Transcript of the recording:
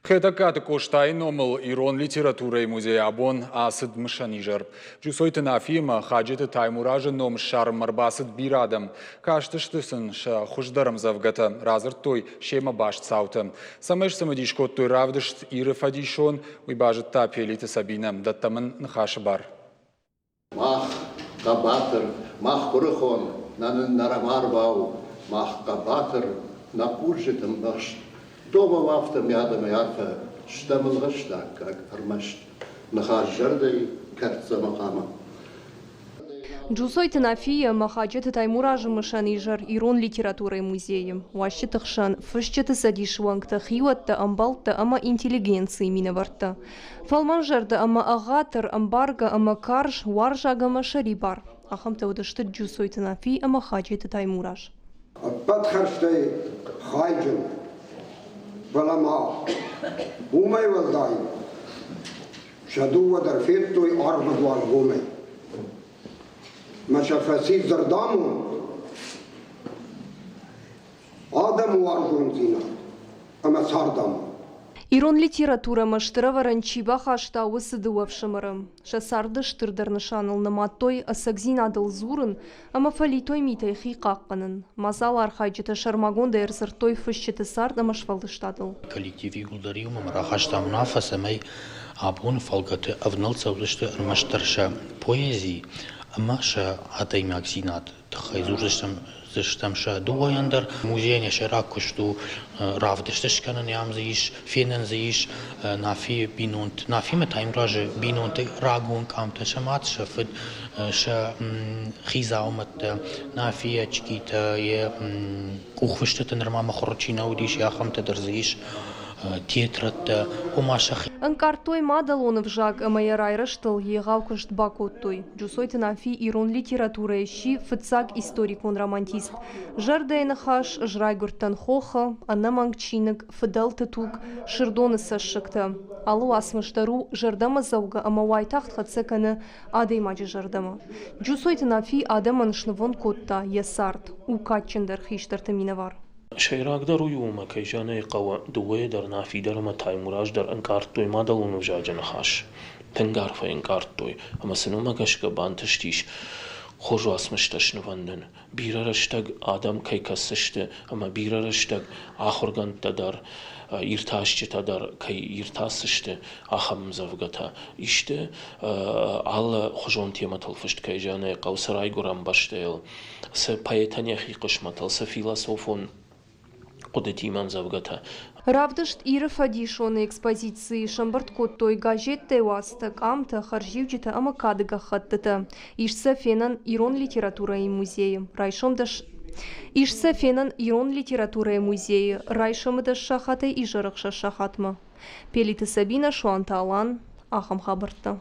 Хетӕгкаты Къостайы номыл ирон литературӕйы музейы абон ацыд мысӕн изӕр. Джусойты Нафи ӕмӕ Хаджеты Таймуразы ном ссарынмӕ ӕрбацыд бирӕ адӕм. Кастысты сын сӕ хуыздӕр ӕмдзӕвгӕтӕ, радзырдтой семӕ баст цаутӕ. Цӕмӕй сцымыдис кодтой равдыст «Иры фӕдисон», уый базыдта Пелиты Сабинӕ. Дӕттӕм ын ныхасы бар. Мах хъӕбатыр, мах куырыхон, нӕ нын нӕрӕмарвау, мах хъӕбатыр, нӕ хъузджыты мбӕхст. Домӕм афтӕ ме адӕмӕй арфӕ, стӕм ӕлгъысты аккаг ӕрмӕст. Ныхас зӕрдӕйы кӕрддзӕмы хъама. Джусойты Нафийы ӕмӕ Хаджеты Таймуразы мысӕн изӕр ирон литературӕйы музейы. Уазджыты хсӕн фысджыты цӕдисы уӕнгтӕ, хиуӕттӕ, ӕмбӕлттӕ ӕмӕ интеллигенцийы минӕвӕрттӕ. Фӕлмӕнзӕрдӕ ӕмӕ ӕгъатыр, ӕмбаргӕ ӕмӕ карз, уарзаг ӕмӕ сӕрибар. Ахӕмтӕ уыдысты Джусойты Нафи ӕмӕ Хаджеты Таймураз. Ӕппӕт хӕрзтӕй хайджын, фӕлӕ ма уымӕй уӕлдай сӕ дыууӕ дӕр федтой арвы дуаргомӕй. Мӕ сӕ фӕци дзырдамонд адӕмы уарзондзинад ӕмӕ цардамонд. Ирон литературӕмӕ стыр ӕвӕрӕн чи бахаста, уыцы дыууӕ ӕфсымӕры. Сӕ царды стырдӕр нысаныл нымадтой ӕцӕгдзинадыл дзурын ӕмӕ фӕлитой митӕй хи хъахъхъӕнын. Мадзалы архайджытӕ сӕрмагондӕй ӕрдзырдтой фысджыты цард ӕмӕ сфӕлдыстадыл. Коллектив иууылдӕр иумӕ рахастам уынаффӕ, цӕмӕй абоны фӕлгӕты ӕвнӕлд цӕудзысты ӕрмӕстдӕр сӕ поэзи ӕмӕ сӕ адӕймагдзинад тыххӕй дзурдзыстӕм сӕ дыууӕйӕн дӕр. Музейӕн йӕ сӕйраг куыст у равдыст скӕнын, ам дзы ис, фенӕн дзы ис Нафийы бинонты, Нафимӕ Таймуразы бинонты рагон къамтӕ, сӕ мад, сӕ фыд, сӕ хи дзаумӕттӕ, Нафийы очкитӕ, йӕ къухфыстыты нырма мыхуыры чи нӕ уыдис, ахӕмтӕ дӕр дзы ис. Тетрӕдтӕ, ома сӕхи. Ӕнкъардтой мадӕлон ӕвзаг ӕмӕ йӕ райрӕзтыл егъау куыст бакодтой. Джусойты Нафи ирон литературӕйы сси фыццаг историкон романтист. Зӕрдӕйы ныхас, ӕз райгуырдтӕн хохы, ӕнӕмӕнг чиныг, фыдӕлты туг, Сырдоны цӕссыгтӕ. Алы уацмыс дӕр у зӕрдӕмӕдзӕугӕ ӕмӕ уайтагъд хӕццӕ кӕны адӕймаджы зӕрдӕмӕ. Джусойты Нафи адӕмӕн снывонд кодта йӕ цард, у кадджындӕр хистӕрты минӕвар. Сӕйрагдӕр уый у, ӕмӕ, кӕй зӕгъын ӕй хъӕуы, дыууӕйӕ дӕр Нафи дӕр ӕмӕ Таймураз дӕр ӕнкъардтой мадӕлон ӕвзаджы ныхас. Тынг арф ӕй ӕнкъардтой, ӕмӕ сын уымӕ гӕсгӕ бантыстис хорз уацмыстӕ снывӕндын. Бирӕ рӕстӕг адӕм кӕй кӕсдзысты ӕмӕ бирӕ рӕстӕг ахуыргӕндтӕ дӕр, иртасджытӕ дӕр кӕй иртасдзысты, ахӕм ӕмдзӕвгӕтӕ. Исты алыхуызон темӕтыл фыст, кӕй зӕгъын ӕй хъӕуы, сӕ райгуырӕн бӕстӕйыл, цы поэтӕн йӕхи хъысмӕтыл, цы философон хъуыдытимӕ ӕмдзӕвгӕтӕ. Равдыст Иры фӕдисон-ы экспозицийы сӕмбырд кодтой газеттӕй уацтӕ, къамтӕ, хӕрзиуджытӕ ӕмӕ кады гӕххӕттытӕ. Ис сӕ фенӕн ирон литературӕйы музейы. Райсом дӕс Ис сӕ фенӕн ирон литературӕйы музейы райсомы дӕс сахатӕй изӕры ӕхсӕз сахатмӕ. Пелиты Сабинӕ, Суанты Алан, ахӕм хабӕрттӕ.